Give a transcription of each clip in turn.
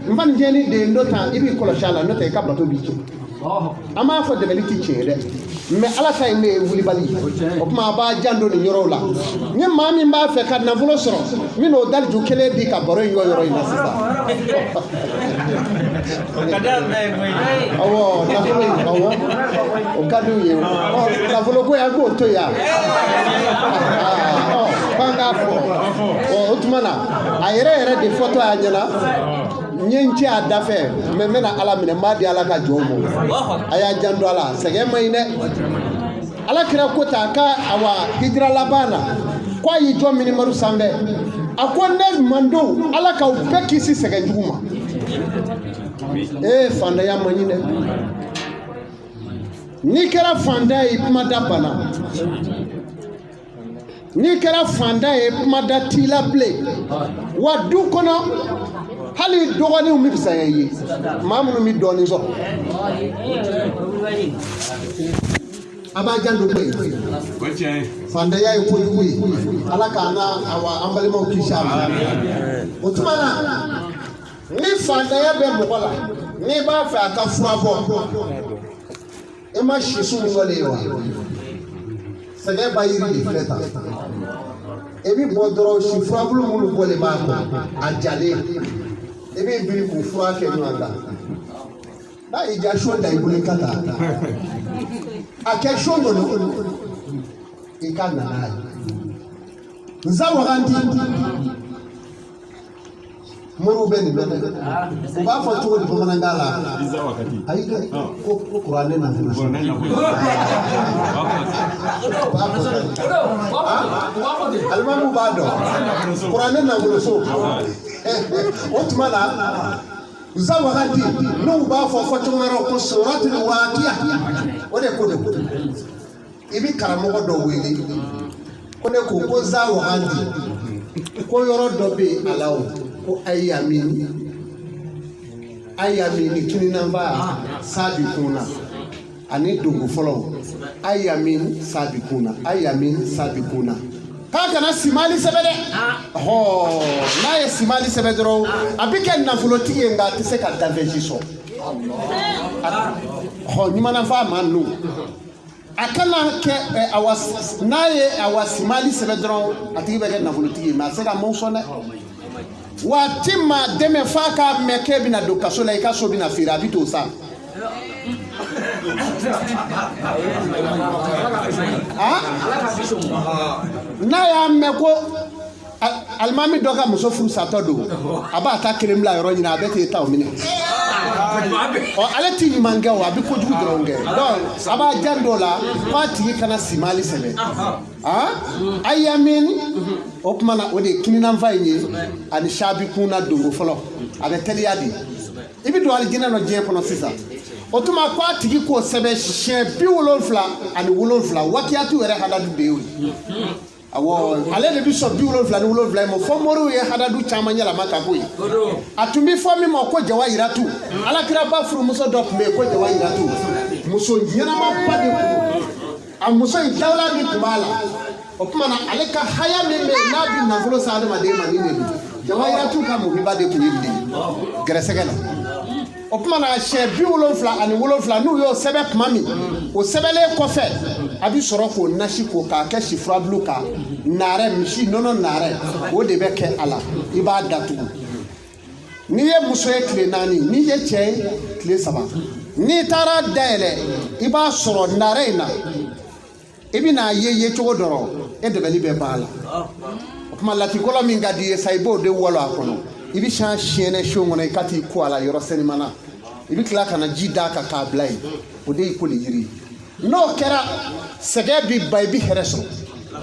N fa nin den dɔ ta i b'i kɔlɔsi a la, n'o tɛ i ka bato b'i tiɲɛ. An b'a fɔ dɛmɛli ti tiɲɛ dɛ, mais ala ta in de ye wulibali. O tuma a b'a janto nin yɔrɔw la. Ni maa min b'a fɛ ka nafolo sɔrɔ, n bɛn'o daliju kelen di ka baro in yɔ yɔrɔ in na sisan. Awɔ, nafolo in, awɔ, o ka d'u ye. Ɔ, nafolo ko an k'o to yan. Ɔ, k'an k'a fɔ. Ɔ, o tuma na a yɛrɛ yɛrɛ de fɔtɔ a ɲɛna. N ye n cɛ a da fɛ, mais n bɛna ala minɛ, n b'a di ala ka jɔnw ma. A y'a janto a la, sɛgɛn man ɲi dɛ. Ala kira ko ta ka awa hijira laban na, ko a y'i jɔ minimaru sanfɛ, a ko ne mandenw, ala k'aw bɛɛ kisi sɛgɛn jugu ma. Ee, fantanya man ɲi dɛ. N'i kɛra fantan ye, kuma da banna. N'i kɛra fantan ye, kuma da t'i la bilen. Wa du kɔnɔ, hali dɔgɔninw bɛ fisaya i ye, maa minnu bɛ dɔɔnin sɔrɔ. A b'a janto koyi. Fantanya ye kojugu ye. Ala k'an n'a awa an balimaw kisi a ma. O tuma na, ni fantanya bɛ mɔgɔ la, n'i b'a fɛ a ka fura bɔ, e ma sisu min ye wa? Sɛgɛn ba yiri de filɛ tan. E bɛ bɔ dɔrɔn, si furabulu minnu bɔlen b'a kɔ, a jalen, i b'i biri k'u fura kɛ ɲɔgɔn kan. N'a y'i diya, so da i bolo i ka taa. A kɛ so kɔnɔ, i ka na n'a ye. Nza wagati moriw bɛ nin bɛɛ dɛ. U b'a fɔ cogo di bamanankan la? Ayi dɛ, ko kuranɛ nafolo. Alimamu b'a dɔn kuranɛ nafolo so. O tuma na, nza wagati n'u b'a fɔ fɔcogo wɛrɛw ko suratul waqiya, o de ko don. I bɛ karamɔgɔ dɔ wele ko ne ko ko nza wagati ko yɔrɔ dɔ bɛ yen a la o, ko ayamini ayamini kininanba sabikuna ani dongo fɔlɔ ayamini sabikuna ayamini sabikuna. K'a kana simali sɛbɛn dɛ. Ɔhɔ, n'a ye simali sɛbɛn dɔrɔn, a bɛ kɛ nafolotigi ye, nka a tɛ se ka danfɛn si sɔrɔ. Ɔhɔ, ɲumannafa ma ninnu. A kana kɛ awa, n'a ye awa simali sɛbɛn dɔrɔn, a tigi bɛ kɛ nafolotigi ye, mais a tɛ se ka maaw sɔn dɛ. Waati maa dɛmɛ f'a k'a mɛn k'e bɛna don kaso la, i ka so bɛna feere, a bɛ t'o sa. N'a y'a mɛn ko alimami dɔ ka muso furu satɔ don, a b'a ta kelen bila yɔrɔ ɲini, a bɛ t'e ta o minɛ. Ɔ, ale ti ɲuman kɛ o, a bɛ kojugu dɔrɔn kɛ. Donc a b'a janto o la f'a tigi kana simali sɛbɛn. Ayamin, o tuma na o de ye kininanfa in ye ani sabi kunna dongo fɔlɔ, a bɛ teliya de. I bɛ don alijinɛ nɔ diɲɛ kɔnɔ sisan. O tuma ko a tigi k'o sɛbɛn siɲɛ 77, wakiyatu yɛrɛ hadadu de y'o ye. Awɔ, ale de bɛ sɔn 77 ma. Fɔ moriw ye hadadu caman yɛlɛma ka bɔ yen. A tun bɛ fɔ min ma ko jawahiratu. Alakiraba furumuso dɔ tun bɛ yen ko jawahiratu, muso ɲɛnamaba de tun don. A muso in dawula min tun b'a la, o tuma na ale ka haya min bɛ yen n'a bɛ nafolo sa adamaden ma, nin de don. Jawahiratu ka muhiba de tun ye nin de ye gɛrɛsɛgɛ la. O tuma na siɲɛ 77 n'u y'o sɛbɛn tuma min, o sɛbɛnlen kɔfɛ, a bɛ sɔrɔ k'o nasi ko k'a kɛ si furabulu kan, naarɛ, misi nɔnɔ naarɛ, o de bɛ kɛ a la. I b'a datugu. N'i ye muso ye tile 4, n'i ye cɛ ye tile 3, n'i taara dayɛlɛ, i b'a sɔrɔ naarɛ in na, i bɛna ye yecogo dɔrɔn, e dɛbɛli bɛ ban a la. O tuma latikɔlɔ min ka di i ye sa, i b'o de wɔlɔ a kɔnɔ. I bɛ sian siyɛnɛ son kɔnɔ, i ka t'i ko a la yɔrɔ senima na, i bɛ tila ka na ji d'a kan k'a bila yen. O de y'i koli yiri ye. N'o kɛra, sɛgɛn b'i ban, i bɛ hɛrɛ sɔrɔ.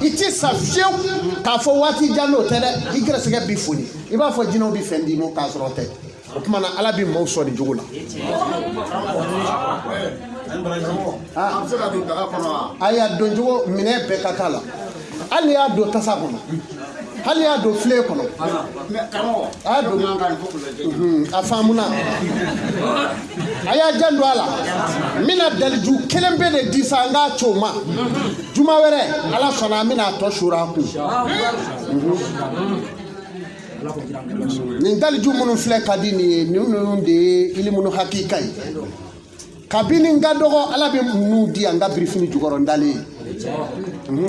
I tɛ sa fiyewu k'a fɔ waati jan n'o tɛ dɛ. I gɛrɛsɛgɛ b'i foni, i b'a fɔ jinɛw bɛ fɛn d'i ma k'a sɔrɔ o tɛ. O tuma na ala bɛ maaw sɔn nin cogo la. A y'a don cogo minɛ bɛɛ ka k'a la. Hali n'i y'a don tasa kɔnɔ, hali n'i y'a don filen kɔnɔ, a y'a don a faamuna. A y'a janto a la. N bɛna daliju kelen bɛ de di sa, n k'a ci o ma. Juma wɛrɛ ala sɔnna, an bɛna a tɔ suru a kun. Nin daliju minnu filɛ ka di nin ye, ninnu de ye ilimunu hakika ye. Kabini n ka dɔgɔ Ala bɛ ninnu di yan n ka birifini jukɔrɔ n dalen ye.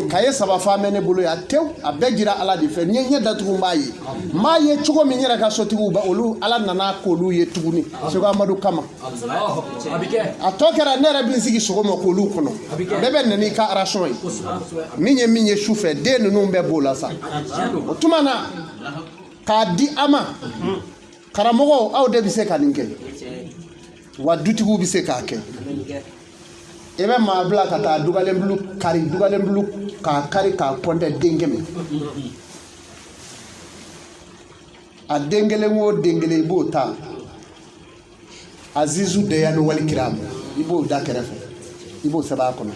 Kaye 3 fa bɛ ne bolo yan tewu, a bɛɛ jira Ala de fɛ. N ye ɲɛ datugu n b'a ye. N b'a ye cogo min n yɛrɛ ka sotigiw ba olu Ala nana k'olu ye tuguni Seko Amadu kama. A tɔ kɛra ne yɛrɛ bɛ n sigi sɔgɔma k'olu kɔnɔ. Bɛɛ bɛ na n'i ka ration ye. Min ye su fɛ, den ninnu bɛɛ b'o la sa. O tuma na k'a di a ma, karamɔgɔw aw de bɛ se ka nin kɛ, wa dutigiw bɛ se k'a kɛ. I bɛ maa bila ka taa dugalenbulu kari, dugalenbulu k'a kari k'a kɔntɛ den 100. A den kelen o den kelen i b'o ta, Azizu Deyani wali kiram, i b'o da kɛrɛfɛ, i b'o sɛbɛn a kɔnɔ.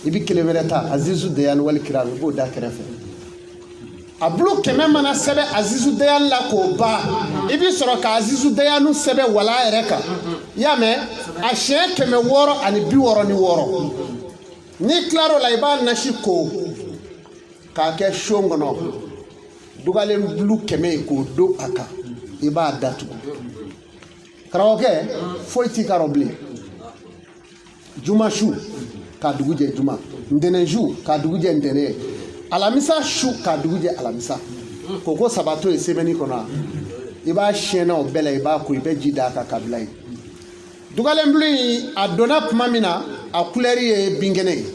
I bɛ kelen wɛrɛ ta, Azizu Deyani wali kiram, i b'o da kɛrɛfɛ. A bulu 100 mana sɛbɛn Azizu Deyani la k'o ban, i bɛ sɔrɔ ka Azizu Deyani sɛbɛn wala yɛrɛ kan. I y'a mɛn? A siɲɛ 666. N'i tilar'o la, i b'a nasi ko k'a kɛ son kɔnɔ, dugalen bulu 100 ye k'o don a kan, i b'a datugu. Karamɔgɔkɛ, foyi t'i ka rɔ bilen. Juma su k'a dugu jɛ juma, ntɛnɛn su k'a dugu jɛ ntɛnɛn, alamisa su k'a dugu jɛ alamisa. Koko 3 to yen semaine kɔnɔ, i b'a siyɛn o bɛɛ la, i b'a ko, i bɛ ji d'a kan ka bila yen. Dugalenbulu in a donna tuma min na, a couleur ye binkɛnɛ ye,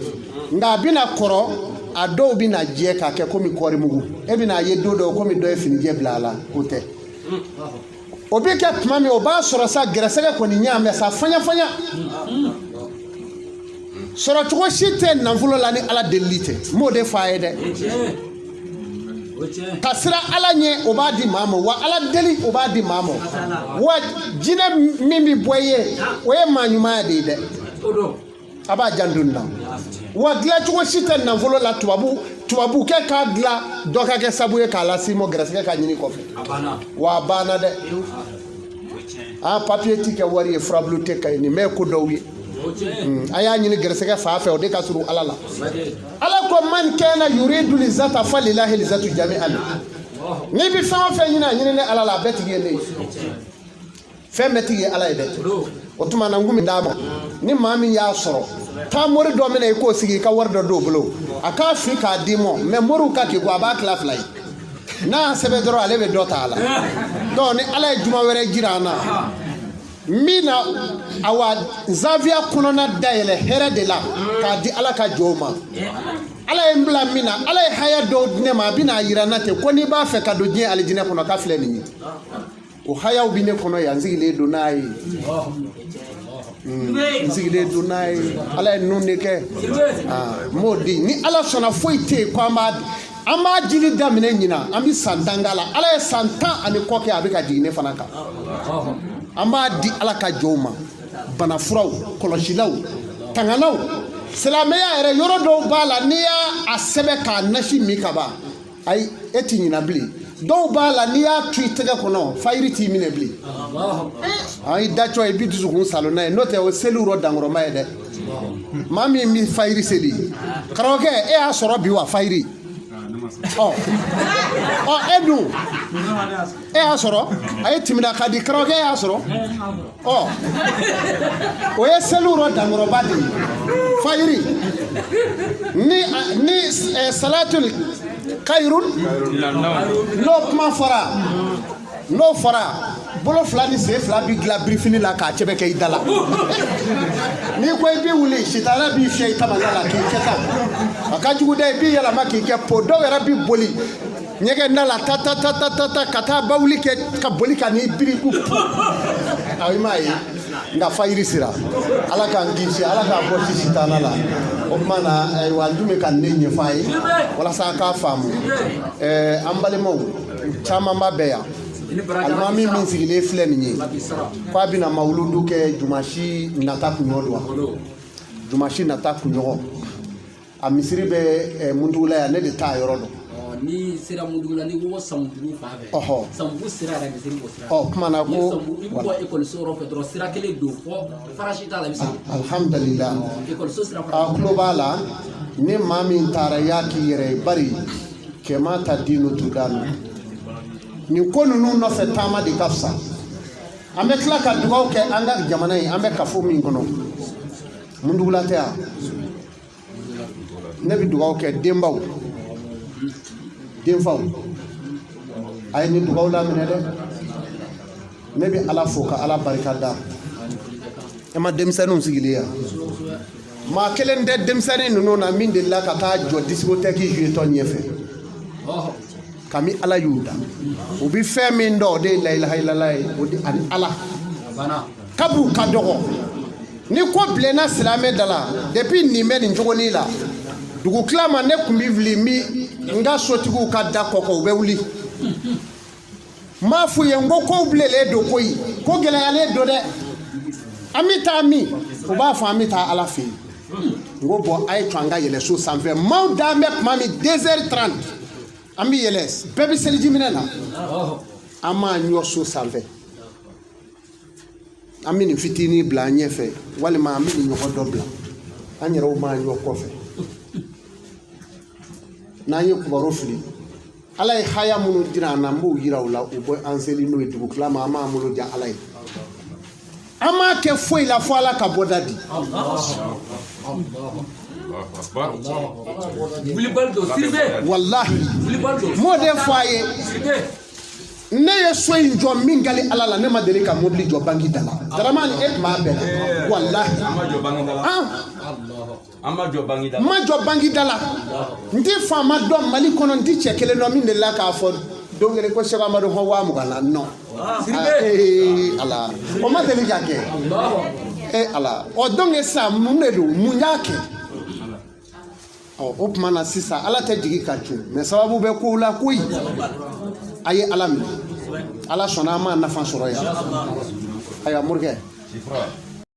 nka a bɛna kɔrɔ, a dɔw bɛna jɛ k'a kɛ komi kɔɔri mugu. E bɛna ye don dɔw komi dɔ ye finijɛ bila a la, o tɛ. O bɛ kɛ tuma min, o b'a sɔrɔ sa gɛrɛsɛgɛ kɔni ɲɛ mɛ sa faɲa faɲa. Sɔrɔcogo si tɛ nafolo la ni Ala delili tɛ. N b'o de f'a ye dɛ. Ka siran Ala ɲɛ, o b'a di maa ma, wa Ala deli o b'a di maa ma. Wa jinɛ min bɛ bɔ i ye, o ye maa ɲumanya de ye dɛ. A b'a janto nin na. Wa dilancogo si tɛ nafolo la tubabukɛ k'a dilan dɔ ka kɛ sabu ye k'a las'i ma gɛrɛsɛgɛ ka ɲini kɔfɛ. Wa a banna dɛ. Ah, papier ti kɛ wari ye, furabulu tɛ kɛ ye, nin bɛɛ ye ko dɔw ye. A y'a ɲini gɛrɛsɛgɛ fa fɛ, o de ka surun Ala la. Ala ko man kana yuridu lizata falilahi lizatu jami'an. N'i bɛ fɛn o fɛn ɲini, a ɲini ne Ala la, a bɛɛ tigi ye ne ye. Fɛn bɛɛ tigi ye Ala ye dɛ. O tuma na n kun bɛ d'a ma, ni maa min y'a sɔrɔ, taa mori dɔ minɛ i k'o sigi, i ka wari dɔ d'o bolo, a k'a fi k'a d'i ma, mɛ moriw ka k'i kɔ, a b'a tila 2 ye. N'a y'a sɛbɛn dɔrɔn, ale bɛ dɔ ta a la. Donc ni Ala ye juma wɛrɛ jira an na, min na awa zaviya kɔnɔna dayɛlɛ hɛrɛ de la k'a di Ala ka jɔnw ma. Ala ye n bila min na, Ala ye haya dɔw di ne ma, a bɛna a yira n na ten ko n'i b'a fɛ ka don diɲɛ alijinɛ kɔnɔ, k'a filɛ nin ye. O hayaw bɛ ne kɔnɔ yan, n sigilen don n'a ye. N sigilen don n'a ye. Ala ye ninnu de kɛ. N b'o di. Ni Ala sɔnna, foyi tɛ yen ko an b'a jili daminɛ ɲinan, an bɛ san 10 k'a la. Ala ye san 10 ani kɔ kɛ, a bɛ ka jigin ne fana kan. An b'a di Ala ka jɔnw ma, banafuraw, kɔlɔsilaw, tanganaw. Silamɛya yɛrɛ yɔrɔ dɔw b'a la, n'i y'a sɛbɛn k'a nasi min ka ban, ayi e ti ɲina bilen. Dɔw b'a la, n'i y'a tu i tɛgɛ kɔnɔ, fayiri t'i minɛ bilen. I dacɔ i b'i dusukun salo n'a ye, n'o tɛ o seliw rɔ dankɔrɔma ye dɛ. Maa min bɛ fayiri seli, karamɔgɔkɛ, e y'a sɔrɔ bi wa fayiri? Ɔ e dun, e y'a sɔrɔ? A ye timina ka di, karamɔgɔkɛ y'a sɔrɔ? Ɔ o ye seliw rɔ dankɔrɔba de ye fayiri. Ni salatul kayirun n'o kuma fɔra, n'o fɔra, bolo 2 ni sen 2 b'i dilan birifini la k'a cɛbɛ kɛ i da la. N'i ko i b'i wuli, sitana b'i fiyɛ i tamana la k'i kɛ tan. A ka jugu dɛ, i b'i yɛlɛma k'i kɛ po. Dɔw yɛrɛ b'i boli ɲɛgɛn da la ta ta ta ta ta ta ka taa bawuli kɛ ka boli ka n'i biri k'u pu. Ayi, i m'a ye, nka fayiri sera. Ala k'an kisi, Ala k'a bɔ sitana la. O tuma na, ayiwa, n tun bɛ ka ne ɲɛfɔ a ye walasa a k'a faamu. An balimaw camanba bɛ yan. Alimami min sigilen filɛ nin ye, k'a bɛna mawuludu kɛ jumasi nata kunɲɔgɔn don wa? Jumasi nata kunɲɔgɔn. A misiri bɛ Muntugula yan, ne de t'a yɔrɔ dɔn. N'i sera Muntugula, n'i ko Samubugu fan fɛ. Samubugu sira yɛrɛ, misiri b'o sira. Ɔ kuma na ko. I bɛ bɔ ekɔliso yɔrɔ fɛ dɔrɔn, sira kelen don fɔ farasi t'a la, i bɛ se. Alihamudulila. Ekɔliso sira. A tulo b'a la, ni maa min taara i y'a k'i yɛrɛ ye, bari kɛmɛ ta di n'o tu da nɔ. Nin ko ninnu nɔfɛ taama de ka fisa. An bɛ tila ka dugawu kɛ an ka jamana ye, an bɛ kafo min kɔnɔ. Mundugula tɛ yan. Ne bɛ dugawu kɛ denbaw, denfaw. A ye nin dugawu laminɛ dɛ. Ne bɛ Ala fo ka Ala barika da. E ma denmisɛnninw sigilen yan. Maa kelen tɛ denmisɛnnin ninnu na min delila ka taa jɔ discothèque jouer tɔ ɲɛfɛ. Kami Ala y'u da. U bɛ fɛn min dɔn o de ye layilaha ilala ye, o de ani Ala. Kab'u ka dɔgɔ. Ni ko bilenna silamɛ da la, depuis nin bɛ nin cogonin la, dugu tila ma ne tun bɛ wuli n bɛ n ka sotigiw ka da kɔkɔ u bɛ wuli. N b'a f'u ye n ko kow bilenlen don koyi, ko gɛlɛyalen don dɛ. An bɛ taa min? U b'a fɔ an bɛ taa Ala fɛ yen. N ko bɔn a ye to an ka yɛlɛ so sanfɛ. Maaw dalen bɛ tuma min 2h30 an bɛ yɛlɛ, bɛɛ bɛ selijiminɛ na. An b'an ɲɔ so sanfɛ. An bɛ nin fitinin bila an ɲɛfɛ walima an bɛ nin ɲɔgɔn dɔ bila. An yɛrɛw b'an ɲɔ kɔfɛ. N'an ye kubaro fili, Ala ye haya minnu jira an na, n b'o yira u la, u bɛ an seli n'o ye dugu tila ma, an b'an bolo ja Ala ye. An m'a kɛ foyi la fo Ala ka bɔda di. Walahi, n b'o de fɔ a ye. Ne ye so in jɔ min gali Ala la, ne ma deli ka mobili jɔ banki da la. Daramani e tun b'a bɛɛ la. Walahi. N ma jɔ banki da la. N ti faama dɔn Mali kɔnɔ, n ti cɛ kelen dɔn min delila k'a fɔ don kelen ko Sɛki Amadu hɔn 20,000 na non. Ala, o ma deli ka kɛ. Ala, ɔ donc sisan mun de don, mun y'a kɛ? Ɔ o tuma na sisan Ala tɛ jigin ka cun, mais sababu bɛ kow la koyi. A ye Ala minɛ, Ala sɔnna an m'a nafa sɔrɔ yan. Ayiwa morikɛ.